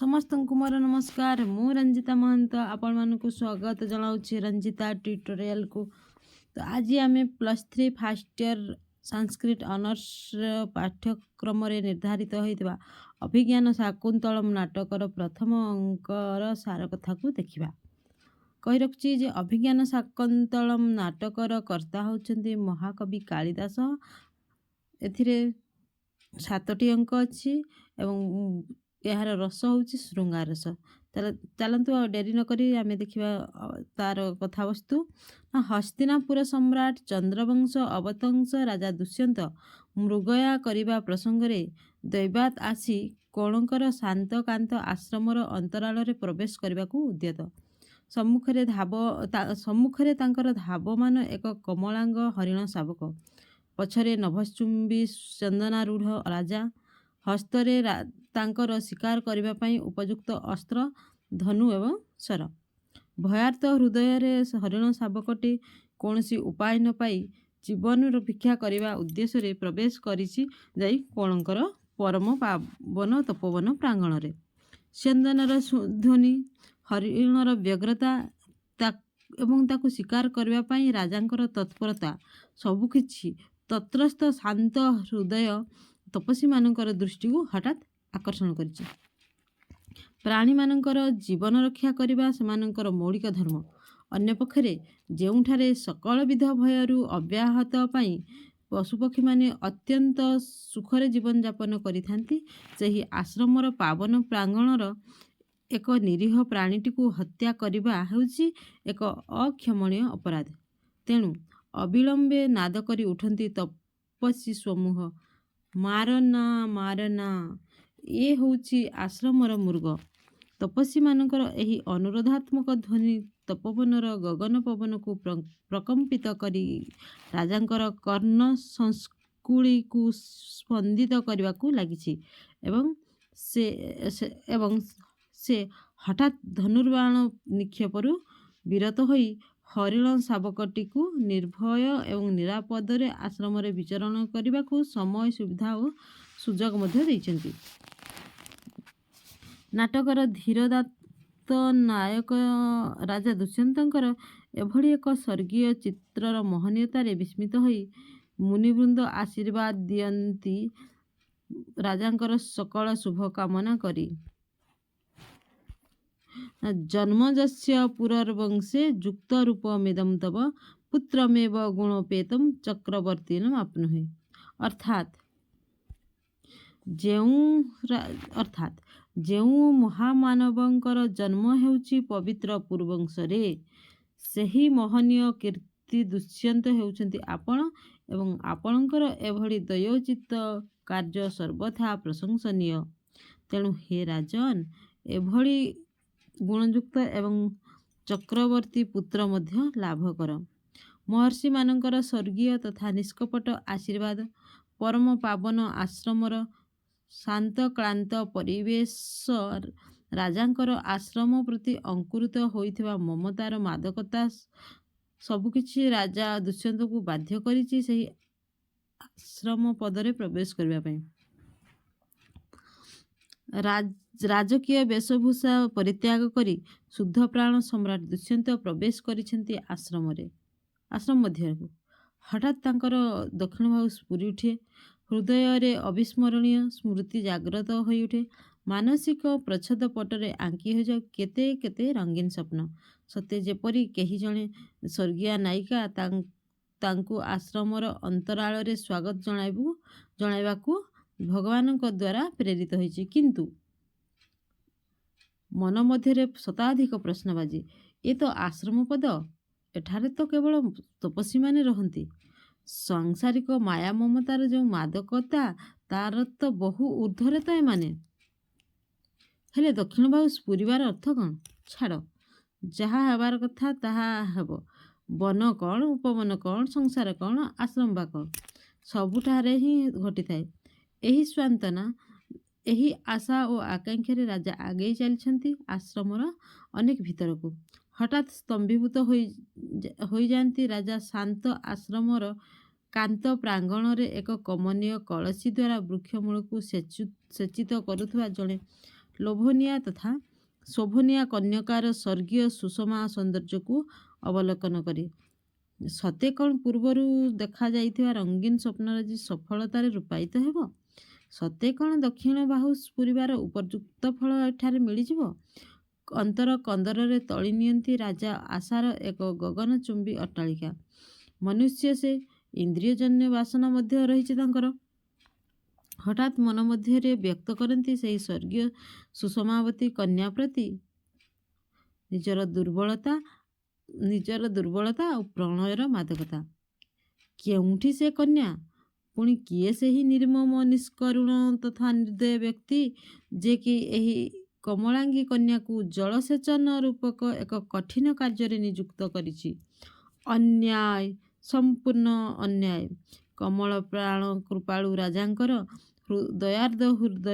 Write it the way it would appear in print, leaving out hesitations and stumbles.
ସମସ୍ତଙ୍କୁ ମୋର ନମସ୍କାର। ମୁଁ ରଞ୍ଜିତା ମହାନ୍ତ ଆପଣମାନଙ୍କୁ ସ୍ୱାଗତ ଜଣାଉଛି ରଞ୍ଜିତା ଟ୍ୟୁଟୋରିଆଲକୁ। ତ ଆଜି ଆମେ +3 ଫାର୍ଷ୍ଟ ଇୟର୍ ସାଂସ୍କ୍ରିଟ ଅନର୍ସ ପାଠ୍ୟକ୍ରମରେ ନିର୍ଦ୍ଧାରିତ ହୋଇଥିବା ଅଭିଜ୍ଞାନ ଶାକୁନ୍ତଳମ୍ ନାଟକର ପ୍ରଥମ ଅଙ୍କର ସାର କଥାକୁ ଦେଖିବା। କହି ରଖୁଛି ଯେ ଅଭିଜ୍ଞାନ ଶାକୁନ୍ତଳମ୍ ନାଟକର କର୍ତ୍ତା ହେଉଛନ୍ତି ମହାକବି କାଳିଦାସ। ଏଥିରେ ସାତଟି ଅଙ୍କ ଅଛି ଏବଂ ଏହାର ରସ ହେଉଛି ଶୃଙ୍ଗାର ରସ। ତାହେଲେ ଚାଲନ୍ତୁ, ଆଉ ଡେରି ନକରି ଆମେ ଦେଖିବା ତାର କଥାବସ୍ତୁ। ହସ୍ତିନାପୁର ସମ୍ରାଟ ଚନ୍ଦ୍ରବଂଶ ଅବତଂଶ ରାଜା ଦୁଷ୍ୟନ୍ତ ମୃଗୟା କରିବା ପ୍ରସଙ୍ଗରେ ଦୈବାତ୍ ଆସି କୋଣଙ୍କର ଶାନ୍ତକାନ୍ତ ଆଶ୍ରମର ଅନ୍ତରାଳରେ ପ୍ରବେଶ କରିବାକୁ ଉଦ୍ୟତ। ସମ୍ମୁଖରେ ତାଙ୍କର ଧାବମାନ ଏକ କମଳାଙ୍ଗ ହରିଣ ଶାବକ। ପଛରେ ନଭଶ୍ଚୁମ୍ବୀ ଚନ୍ଦନାରୂଢ଼ ରାଜା। ହସ୍ତରେ ତାଙ୍କର ଶିକାର କରିବା ପାଇଁ ଉପଯୁକ୍ତ ଅସ୍ତ୍ର, ଧନୁ ଏବଂ ଶର। ଭୟାର୍ତ୍ତ ହୃଦୟରେ ହରିଣ ଶାବକଟି କୌଣସି ଉପାୟ ନ ପାଇ ଜୀବନର ଭିକ୍ଷା କରିବା ଉଦ୍ଦେଶ୍ୟରେ ପ୍ରବେଶ କରିଛି ଯାଇ କୋଣଙ୍କର ପରମ ପାବନ ତପୋବନ ପ୍ରାଙ୍ଗଣରେ। ସ୍ୟନ୍ଦନର ଧ୍ୱନି, ହରିଣର ବ୍ୟଗ୍ରତା ଏବଂ ତାକୁ ଶିକାର କରିବା ପାଇଁ ରାଜାଙ୍କର ତତ୍ପରତା, ସବୁକିଛି ତତ୍ରସ୍ଥ ଶାନ୍ତ ହୃଦୟ ତପସ୍ୱୀମାନଙ୍କର ଦୃଷ୍ଟିକୁ ହଠାତ୍ ଆକର୍ଷଣ କରିଛି। ପ୍ରାଣୀମାନଙ୍କର ଜୀବନ ରକ୍ଷା କରିବା ସେମାନଙ୍କର ମୌଳିକ ଧର୍ମ। ଅନ୍ୟପକ୍ଷରେ ଯେଉଁଠାରେ ସକଳବିଧ ଭୟରୁ ଅବ୍ୟାହତ ପାଇଁ ପଶୁପକ୍ଷୀମାନେ ଅତ୍ୟନ୍ତ ସୁଖରେ ଜୀବନଯାପନ କରିଥାନ୍ତି, ସେହି ଆଶ୍ରମର ପାବନ ପ୍ରାଙ୍ଗଣର ଏକ ନିରୀହ ପ୍ରାଣୀଟିକୁ ହତ୍ୟା କରିବା ହେଉଛି ଏକ ଅକ୍ଷମଣୀୟ ଅପରାଧ। ତେଣୁ ଅବିଳମ୍ବେ ନାଦ କରି ଉଠନ୍ତି ତପସ୍ୱୀ ସମୂହ, "ମାରନା, ମାରନା, ଏ ହେଉଛି ଆଶ୍ରମର ମୃଗ।" ତପସ୍ୱୀମାନଙ୍କର ଏହି ଅନୁରୋଧାତ୍ମକ ଧ୍ୱନି ତପୋବନର ଗଗନ ପବନକୁ ପ୍ରକମ୍ପିତ କରି ରାଜାଙ୍କର କର୍ଣ୍ଣ ସଂସ୍କୁଳିକୁ ସ୍ପନ୍ଦିତ କରିବାକୁ ଲାଗିଛି ଏବଂ ସେ ହଠାତ୍ ଧନୁର୍ବାଣ ନିକ୍ଷେପରୁ ବିରତ ହୋଇ ହରିଣ ଶାବକଟିକୁ ନିର୍ଭୟ ଏବଂ ନିରାପଦରେ ଆଶ୍ରମରେ ବିଚରଣ କରିବାକୁ ସମୟ, ସୁବିଧା ଓ ସୁଯୋଗ ମଧ୍ୟ ଦେଇଛନ୍ତି। ନାଟକର ଧୀରୋଦାତ୍ତ ନାୟକ ରାଜା ଦୁଷ୍ୟନ୍ତଙ୍କର ଏଭଳି ଏକ ସ୍ୱର୍ଗୀୟ ଚିତ୍ରର ମହନୀୟତାରେ ବିସ୍ମିତ ହୋଇ ମୁନିବୃନ୍ଦ ଆଶୀର୍ବାଦ ଦିଅନ୍ତି ରାଜାଙ୍କର ସକଳ ଶୁଭକାମନା କରି। "ଜନ୍ମ ଯସ୍ୟ ପୁରୁର୍ବଂଶେ ଯୁକ୍ତ ରୂପମିଦଂ ତବ ପୁତ୍ରମେବ ଗୁଣୋପେତଂ ଚକ୍ରବର୍ତ୍ତିନମାପ୍ନୁହି।" ଅର୍ଥାତ୍ ଯେଉଁ ମହାମାନବଙ୍କର ଜନ୍ମ ହେଉଛି ପବିତ୍ର ପୁରୁବଂଶରେ, ସେହି ମହନୀୟ କୀର୍ତ୍ତି ଦୁଷ୍ୟନ୍ତ ହେଉଛନ୍ତି ଆପଣ ଏବଂ ଆପଣଙ୍କର ଏଭଳି ଦୟୋଚିତ କାର୍ଯ୍ୟ ସର୍ବଥା ପ୍ରଶଂସନୀୟ। ତେଣୁ ହେ ରାଜନ୍, ଏଭଳି ଗୁଣଯୁକ୍ତ ଏବଂ ଚକ୍ରବର୍ତ୍ତୀ ପୁତ୍ର ମଧ୍ୟ ଲାଭ କର। ମହର୍ଷିମାନଙ୍କର ସ୍ୱର୍ଗୀୟ ତଥା ନିଷ୍କପଟ ଆଶୀର୍ବାଦ, ପରମ ପାବନ ଆଶ୍ରମର ଶାନ୍ତକ୍ଳାନ୍ତ ପରିବେଶ, ରାଜାଙ୍କର ଆଶ୍ରମ ପ୍ରତି ଅଙ୍କୁରିତ ହୋଇଥିବା ମମତାର ମାଦକତା, ସବୁକିଛି ରାଜା ଦୁଷ୍ୟନ୍ତଙ୍କୁ ବାଧ୍ୟ କରିଛି ସେହି ଆଶ୍ରମ ପଦରେ ପ୍ରବେଶ କରିବା ପାଇଁ। ରାଜକୀୟ ବେଶଭୂଷା ପରିତ୍ୟାଗ କରି ଶୁଦ୍ଧପ୍ରାଣ ସମ୍ରାଟ ଦୁଷ୍ୟନ୍ତ ପ୍ରବେଶ କରିଛନ୍ତି ଆଶ୍ରମ ମଧ୍ୟକୁ। ହଠାତ୍ ତାଙ୍କର ଦକ୍ଷିଣ ବାହୁ ସ୍ଫୁରି ଉଠେ। ହୃଦୟରେ ଅବିସ୍ମରଣୀୟ ସ୍ମୃତି ଜାଗ୍ରତ ହୋଇଉଠେ। ମାନସିକ ପ୍ରଚ୍ଛଦପଟରେ ଆଙ୍କି ହୋଇଯାଏ କେତେ କେତେ ରଙ୍ଗୀନ ସ୍ୱପ୍ନ। ସତେ ଯେପରି କେହି ଜଣେ ସ୍ୱର୍ଗୀୟା ନାୟିକା ତାଙ୍କୁ ଆଶ୍ରମର ଅନ୍ତରାଳରେ ସ୍ୱାଗତ ଜଣାଇବାକୁ ଭଗବାନଙ୍କ ଦ୍ୱାରା ପ୍ରେରିତ ହୋଇଛି। କିନ୍ତୁ ମନ ମଧ୍ୟରେ ଶତାଧିକ ପ୍ରଶ୍ନବାଚୀ। ଏ ତ ଆଶ୍ରମ ପଦ। ଏଠାରେ ତ କେବଳ ତପସ୍ୱୀମାନେ ରହନ୍ତି। ସାଂସାରିକ ମାୟା ମମତାର ଯେଉଁ ମାଦକତା, ତାର ତ ବହୁ ଊର୍ଦ୍ଧ୍ୱରେ ତ ଏମାନେ। ହେଲେ ଦକ୍ଷିଣ ବାହୁ ସ୍ଫୁରିବାର ଅର୍ଥ କ'ଣ? ଛାଡ଼, ଯାହା ହେବାର କଥା ତାହା ହେବ। ବନ କ'ଣ, ଉପବନ କ'ଣ, ସଂସାର କ'ଣ, ଆଶ୍ରମ ବା କ'ଣ, ସବୁଠାରେ ହିଁ ଘଟିଥାଏ ଏହି ସାନ୍ତ୍ୱନା। ଏହି ଆଶା ଓ ଆକାଂକ୍ଷାରେ ରାଜା ଆଗେଇ ଚାଲିଛନ୍ତି ଆଶ୍ରମର ଅନେକ ଭିତରକୁ। ହଠାତ୍ ସ୍ତମ୍ଭୀଭୂତ ହୋଇଯାନ୍ତି ରାଜା। ଶାନ୍ତ ଆଶ୍ରମର କାନ୍ତ ପ୍ରାଙ୍ଗଣରେ ଏକ କମନୀୟ କଳସୀ ଦ୍ୱାରା ବୃକ୍ଷମୂଳକୁ ସେଚିତ କରୁଥିବା ଜଣେ ଲୋଭନୀୟା ତଥା ଶୋଭନୀୟା କନ୍ୟକାର ସ୍ୱର୍ଗୀୟ ସୁଷମା ସୌନ୍ଦର୍ଯ୍ୟକୁ ଅବଲୋକନ କରି। ସତେ କ'ଣ ପୂର୍ବରୁ ଦେଖାଯାଇଥିବା ରଙ୍ଗୀନ ସ୍ୱପ୍ନରାଜି ସଫଳତାରେ ରୂପାୟିତ ହେବ? ସତେ କ'ଣ ଦକ୍ଷିଣ ବାହୁ ପୂରିବାର ଉପଯୁକ୍ତ ଫଳ ଏଠାରେ ମିଳିଯିବ? ଅନ୍ତର କନ୍ଦରରେ ତୋଳି ନିଅନ୍ତି ରାଜା ଆଶାର ଏକ ଗଗନଚୁମ୍ବୀ ଅଟ୍ଟାଳିକା। ମନୁଷ୍ୟ ସେ, ଇନ୍ଦ୍ରିୟଜନ୍ୟ ବାସନା ମଧ୍ୟ ରହିଛି ତାଙ୍କର। ହଠାତ୍ ମନ ମଧ୍ୟରେ ବ୍ୟକ୍ତ କରନ୍ତି ସେହି ସ୍ୱର୍ଗୀୟ ସୁଷମାବତୀ କନ୍ୟା ପ୍ରତି ନିଜର ଦୁର୍ବଳତା ଆଉ ପ୍ରଣୟର ମାଦକତା। କେଉଁଠି ସେ କନ୍ୟା? ପୁଣି କିଏ ସେହି ନିର୍ମମ, ନିଷ୍କରୁଣ ତଥା ନିର୍ଦ୍ଦୟ ବ୍ୟକ୍ତି, ଯେ କି ଏହି କୋମଳାଙ୍ଗୀ କନ୍ୟାକୁ ଜଳସେଚନ ରୂପକ ଏକ କଠିନ କାର୍ଯ୍ୟରେ ନିଯୁକ୍ତ କରିଛି? ଅନ୍ୟାୟ, ସମ୍ପୂର୍ଣ୍ଣ ଅନ୍ୟାୟ। କୋମଳ ପ୍ରାଣ କୃପାଳୁ ରାଜାଙ୍କର ଦୟାର୍ଦ୍ର ହୃଦୟ